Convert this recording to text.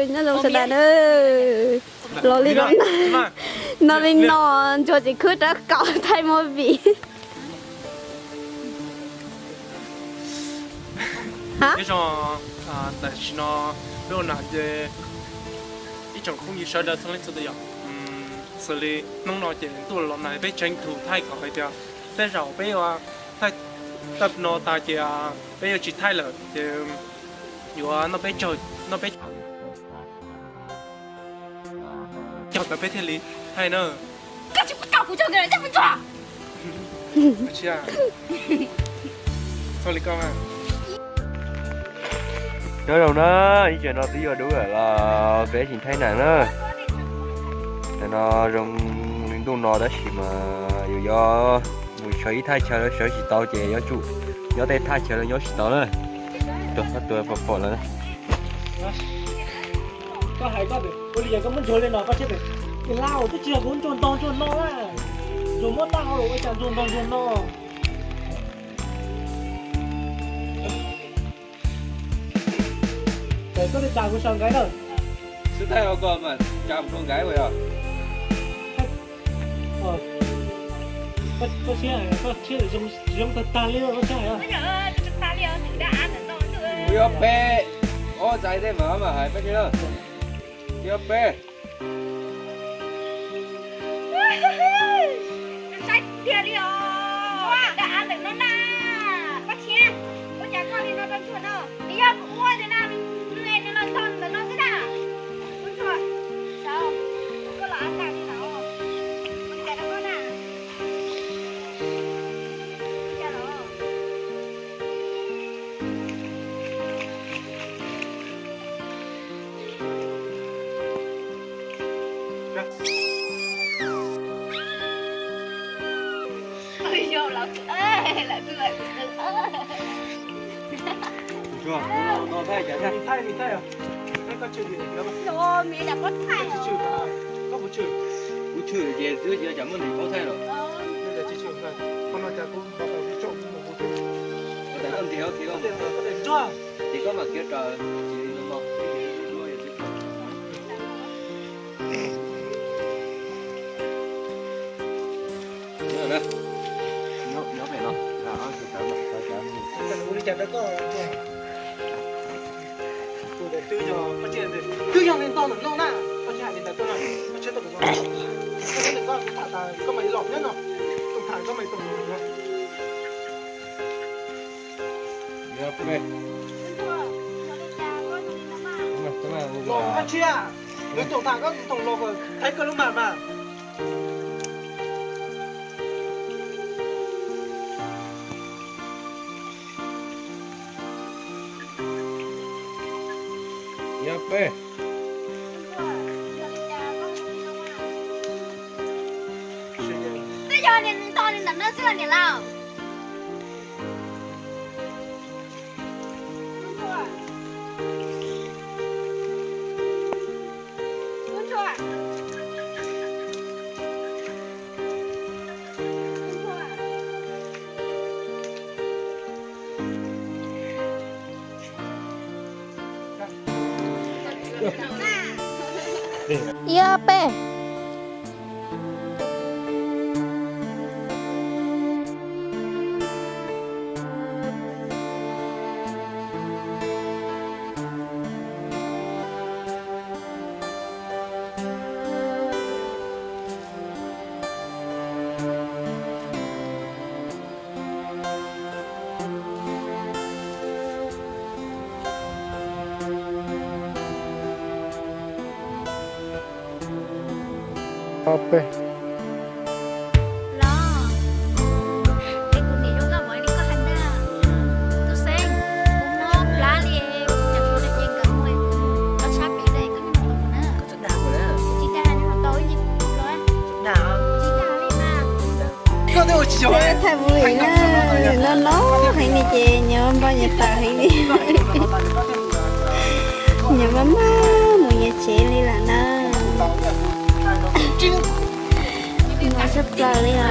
Nyob zoo sawv daws na, los li no, no li no, ntsuag tsis khwb rab kaum thaij movie. Nyob zoo, tam sim no peb ua na, ib tsoom phooj ywg sawv daws txhua leej txhua tus yom, xws li hnub no ces ntuj los nag peb tseem tus thaij kom hais tias tej zaum peb yuav thaij tag no tas ces peb yuav tsis thaij lawm ces yuav noj peb caug, noj peb caug tas peb thiaj li thaij na. Koj tsis kam kuv cog nkawd coj kuv tsuag. Nyob zoo na, ib tsam no twb yuav dub lawm los peb tsis thaij na na. Tam no zoo li ntuj no tab sis mas yus yuav mus sawv ib thaj chaw lawv sawv tsis tau ces yuav tsum nyob tej thaj chaw lawv nyob tsis tau na. Tuag, tuag pom pom lawm. Koj hais koj ua li cas koj muab ntsuag li no koj thiaj tias, lau twb tsis yog kuv ntsuag ntog ntsuag no na. Ntsuag muab tag hauv ua cas ntsuag ntog ntsuag no. Ces koj li cas kuv sau nqaij na. Xwb thaij ua koj mas tsa mus rau nqaij ua yog. Koj siab, koj siab zoo tag tag li koj siab hais. Kuv yuav pe, ob txais tej mas mas hais peb siab, yuav pe. Saib tiag li os. Dab av ntawm no na. Koj thiab, ua cas koj li no rau ntsuag no? Nws yog kuv ua ntawm na, nws es nws los txog ntawm no xwb na. Ua ntsuag, koj los av tag li no. Ua li cas rau koj na? Ua cas los? Kuv tshwm ces twb yog cov muaj ntim paub thaij los. Ces koj mam kiag raws, ces koj mam kiag raws. Nyob pem no, ua li cas rau koj? Tus ntawd twb yog, twb yog li ntog ntawm no na, koj tsis hais li ntawd tuaj na, koj tsis tau tus no, koj tsis tau tus no, kuv tham tas koj mam li los nyob no, tus tham koj mam li tus no. Los koj tsis, nws tus tham koj tus los thaiv koj lub mam mas. Yog peb. Twb yog niam ntog li ntawm no xwb los niam laus. Yog peb. Ob peb. Los, es kuv niam zoo nkauj npaum li koj hais ntag. Tub Xeeb, kuv mob plab li, kuv cov suav no ces nkawd mus, koj sab pem ntawd koj nyob hauv tau na. Kuv tsis dag, nyob hauv tau ib yig kuv los. Tsis dag li mas. Thaij movie na, no no heev li ces nyias npau nyias taws heev li. Nyias maj maj mus nyias tsev li lawm na. No tshaj plaws li os.